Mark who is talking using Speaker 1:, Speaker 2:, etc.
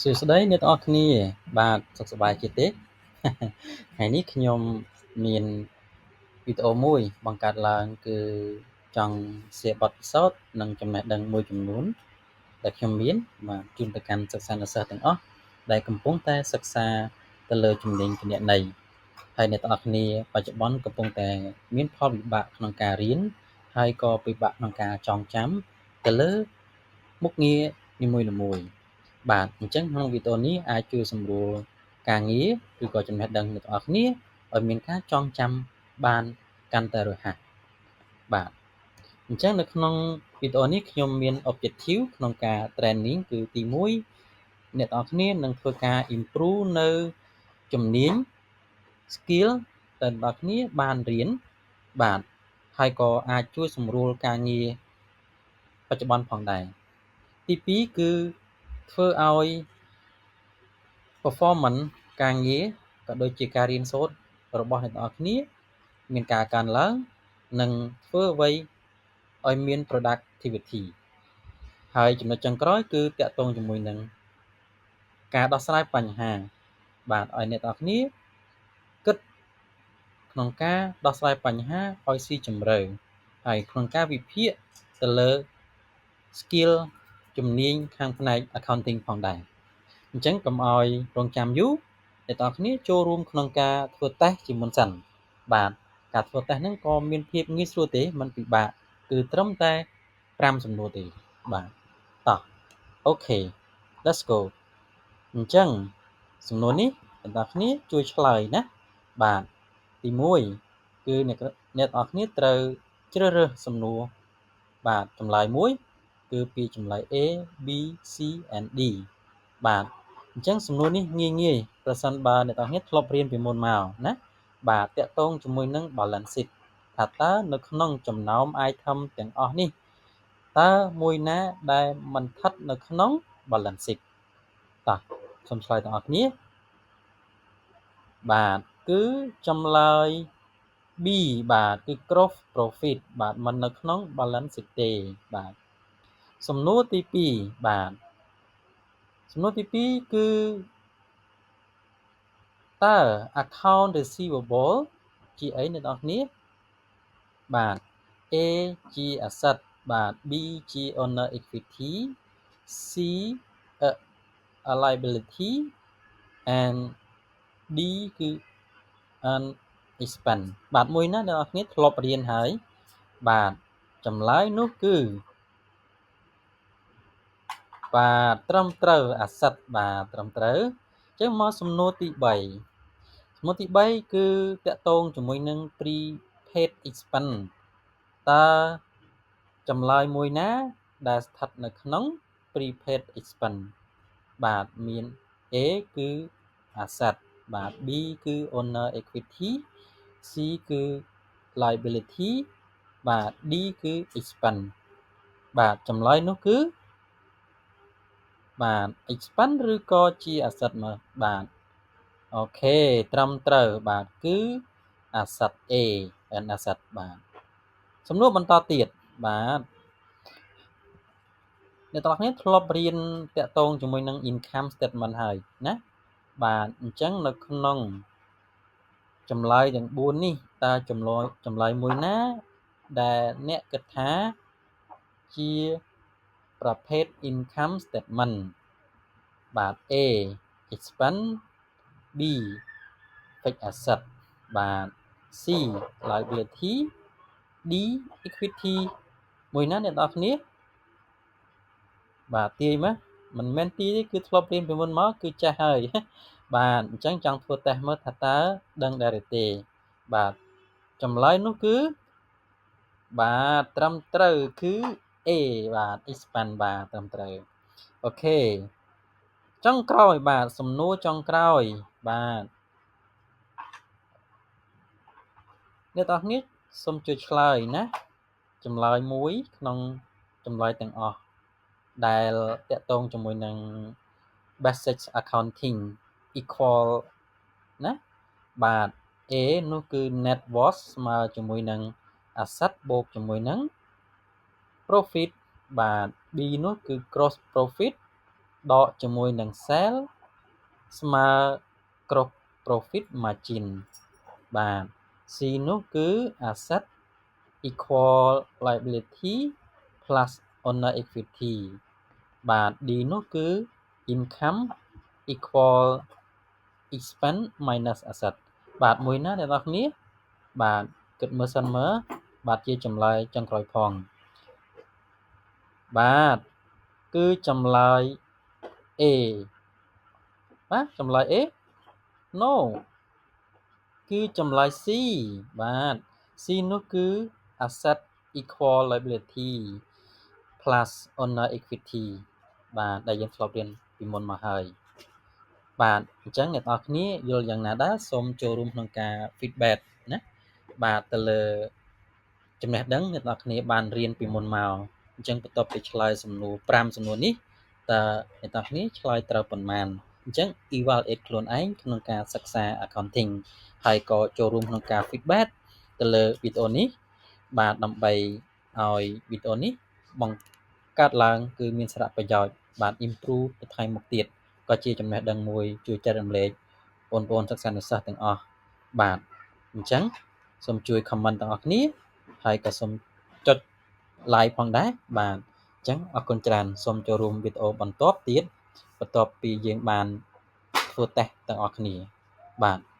Speaker 1: សួស្តីអ្នកទាំងអស់គ្នាបាទសុខសប្បាយជាទេថ្ងៃនេះខ្ញុំមានវីដេអូមួយបង្កើតឡើងគឺចង់ share បទពិសោធន៍និងចំណេះដឹងមួយចំនួនដែលខ្ញុំមានបាទជូនទៅកាន់សិស្សានុសិស្សទាំងអស់ដែលកំពុងតែសិក្សាទៅលើជំនាញគណនេយ្យហើយអ្នកទាំងអស់គ្នាបច្ចុប្បន្នកំពុងតែមានផលវិបាកក្នុងការរៀនហើយក៏ពិបាកក្នុងការចងចាំទៅលើមុខងារនីមួយៗបាទអញ្ចឹងក្នុងវីដេអូនេះអាចជួយសម្រួលការងារឬក៏ចំណេះដឹងអ្នកទាំងអស់គ្នាឲ្យមានការចងចាំបានកាន់តែរហ័សបាទអញ្ចឹងនៅក្នុងវីដេអូនេះខ្ញុំមាន objective ក្នុងការ training គឺទី1អ្នកទាំងអស់គ្នានឹងធ្វើការ improve នៅជំនាញ skill ដែលអ្នកទាំងអស់គ្នាបានរៀនបាទហើយក៏អាចជួយសម្រួលការងារបច្ចុប្បន្នផងដែរទី2គឺធ្វើឲ្យ performance ការងារក៏ដូចជាការរៀនសូត្ររបស់អ្នកទាំងអស់គ្នាមានការកើនឡើងនិងធ្វើអ្វីឲ្យមាន productivity ហើយចំណុចចុងក្រោយគឺទាក់ទងជាមួយនឹងការដោះស្រាយបញ្ហាបាទឲ្យអ្នកទាំងអស់គ្នាគិតក្នុងការដោះស្រាយបញ្ហាឲ្យស៊ីជម្រៅហើយក្នុងការវិភាគទៅលើ skill ជំនាញខាងផ្នែក accounting ផងដែរអញ្ចឹងកុំឲ្យរងចាំយូរអ្នកទាំងអស់គ្នាចូលរួមក្នុងការធ្វើតេស្តជាមុនសិនបាទការធ្វើតេស្តហ្នឹងក៏មានភាពងាយស្រួលទេមិនពិបាកគឺត្រឹមតែ5សំណួរទេបាទតោះ OK let's go អញ្ចឹងសំណួរនេះអ្នកទាំងអស់គ្នាជួយឆ្លើយណាបាទទី1គឺអ្នកទាំងអស់គ្នាត្រូវជ្រើសរើសសំណួរបាទចម្លើយមួយគឺពីចម្លើយ A B C and D បាទអញ្ចឹងសំណួរនេះងាយងាយប្រសិនបើអ្នកទាំងអស់គ្នាធ្លាប់រៀនពីមុនមកណាបាទទាក់ទងជាមួយនឹង balance sheet ថាតើនៅក្នុងចំណោម item ទាំងអស់នេះតើមួយណាដែលមិនស្ថិតនៅក្នុង balance sheet តោះសូមឆ្លើយទាំងអស់គ្នាបាទគឺចម្លើយ B បាទគឺ gross profit បាទមិននៅក្នុង balance sheet ទេបាទសំណួរទី2បាទសំណួរទី2គឺតើ account receivable ជាអីអ្នកនរគ្នាបាទ A ជា asset បាទ B ជា owner equity C a liability and D គឺ an expense បាទមួយណាអ្នកនរគ្នាធ្លាប់រៀនហើយបាទចម្លើយនោះគឺបាទត្រឹមត្រូវ asset បាទត្រឹមត្រូវអញ្ចឹងមកសំណួរទី3សំណួរទី3គឺទាក់ទងជាមួយនឹង prepaid expense តើចម្លើយមួយណាដែលស្ថិតនៅក្នុង prepaid expense បាទមាន A គឺ asset បាទ B គឺ owner equity C គឺ liability បាទ D គឺ expense បាទចម្លើយនោះគឺបាទ expense ឬក៏ជា asset មកបាទ OK ត្រឹមត្រូវបាទគឺ asset A and asset បាទសំណួរបន្តទៀតបាទអ្នកទាំងអស់គ្នាធ្លាប់រៀនទាក់ទងជាមួយនឹង income statement ហើយណាបាទអញ្ចឹងនៅក្នុងចម្លើយទាំង4នេះតើចម្លើយចម្លើយមួយណាដែលអ្នកគិតថាជាប្រភេទ income statement បាទ A expense B fixed asset បាទ C liability D equity មួយណាអ្នកនរគ្នាបាទទាយមកមិនមែនទាយទេគឺធ្លាប់រៀនពីមុនមកគឺចេះហើយបាទអញ្ចឹងចង់ធ្វើតេស្តមើលថាតើដឹងដែរឬទេបាទចម្លើយនោះគឺបាទត្រឹមត្រូវគឺ A បាទ expense បាទត្រឹមត្រូវ OK ចុងក្រោយបាទសំណួរចុងក្រោយបាទអ្នកទាំងអស់គ្នាសូមជួយឆ្លើយណាចម្លើយមួយក្នុងចម្លើយទាំងអស់ដែលទាក់ទងជាមួយនឹង basic accounting equal ណាបាទ A នោះគឺ net worth ស្មើជាមួយនឹង asset បូកជាមួយនឹង profit បាទ B នោះគឺ gross profit ដកជាមួយនឹង sale ស្មើ gross profit margin បាទ C នោះគឺ asset equal liability plus owner equity បាទ D នោះគឺ income equal expense minus asset បាទមួយណាអ្នកនរគ្នាបាទគិតមើលសិនមើលបាទជាចម្លើយចុងក្រោយផងបាទគឺចម្លើយ A បាទចម្លើយ A No គឺចម្លើយ C បាទ C នោះគឺ asset equal liability plus owner equity បាទដែលយើងធ្លាប់រៀនពីមុនមកហើយបាទអញ្ចឹងអ្នកនរគ្នាយល់យ៉ាងណាដែរសូមចូលរួមក្នុងការ feedback ណាបាទទៅលើចំណេះដឹងអ្នកនរគ្នាបានរៀនពីមុនមកអញ្ចឹងបន្ទាប់ពីឆ្លើយសំណួរ5សំណួរនេះតើអ្នកនរគ្នាឆ្លើយត្រូវប៉ុន្មានអញ្ចឹង evaluate ខ្លួនឯងក្នុងការសិក្សា accounting ហើយក៏ចូលរួមក្នុងការ feedback ទៅលើវីដេអូនេះបាទដើម្បីឲ្យវីដេអូនេះបង្កើតឡើងគឺមានសារៈប្រយោជន៍បាទ improve ទៅថ្ងៃមុខទៀតក៏ជាចំណេះដឹងមួយជួយចែករំលែកបងប្អូនសិស្សានុសិស្សទាំងអស់បាទអញ្ចឹងសូមជួយ comment ទាំងអស់គ្នាហើយក៏សូមចុច like ផងដែរបាទអញ្ចឹងអរគុណច្រើនសូមចូលរួមវីដេអូបន្ទាប់ទៀតបន្ទាប់ពីយើងបានធ្វើតេស្តទាំងអស់គ្នាបាទ។